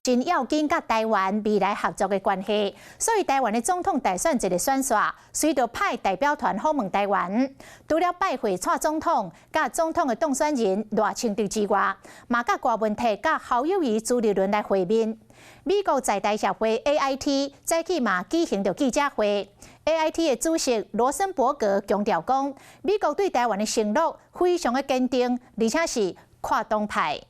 真要緊佮台灣未來合作的關係，所以台灣的總統大選一个選煞，隨著派代表團訪問台灣。除了拜會蔡總統、佮總統的當選人賴清德之外，嘛佮柯文哲、佮侯友宜、朱立倫來會面。美國在台協會 AIT 早起嘛舉行著記者會，AIT 的主席羅森伯格強調講，美國對台灣的承諾非常的堅定，而且是跨黨派。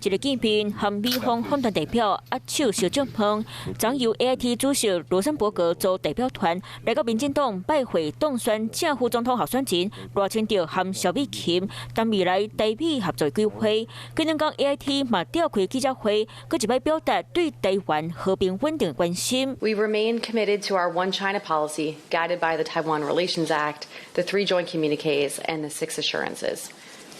一个見面，和美方訪團代表握手相祝賀，昨由 AIT 主席羅森伯格組代表團來到民進黨拜會當選正副總統候選人賴清德和蕭美琴，談未來台美合作規劃。今兩工 AIT 嘛召開記者會，閣一擺表達對台灣和平穩定的關心。 We remain committed to our One China policy, guided by the Taiwan Relations Act, the three joint communiques, and the six assurances.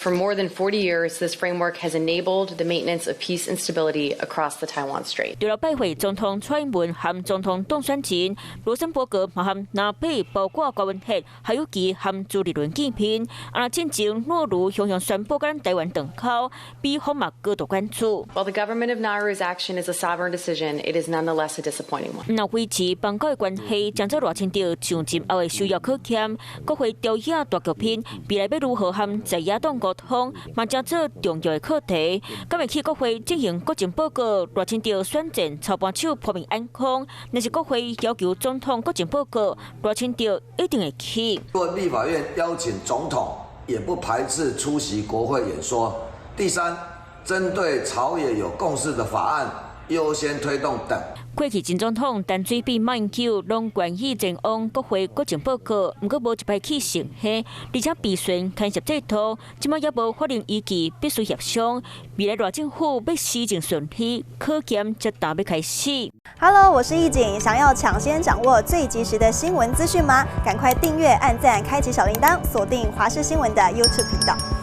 For more than 40 years, this framework has enabled the maintenance of peace and stability across the Taiwan Strait. 除了拜會總統蔡英文和總統當選人羅森伯格，嘛和藍白包括柯文哲、侯友宜和朱立倫見面。啊，進前諾魯雄雄宣布佮台灣斷交，美方嘛高度關注。 While the government of Nauru's action is a sovereign decision, it is nonetheless a disappointing one. 若維持邦交的關係，將做賴清德上任後的首要考驗。國會朝野大局面，未來欲如何和在野黨溝通，嘛成做重要的課題。敢會去國會進行國情報告，賴清德選戰操盤手撲面按講，若是國會要求總統國情報告，賴清德一定會去。若立法院邀請總統，也不排斥出席國會演說。第三，針對朝野有共識的法案，優先推動等。過去前總統陳水扁、馬英九攏願意前往國會國情報告，毋過無一擺去成行，而且被詢牽涉制度，這擺猶無法令依據，必須協商。未來賴政府欲施政順利，考驗才今欲開始。 Hello，我是易景，想要搶先掌握最及時的新聞資訊嗎？趕快訂閱、按讚、開啟小鈴鐺，鎖定華視新聞的 YouTube 頻道。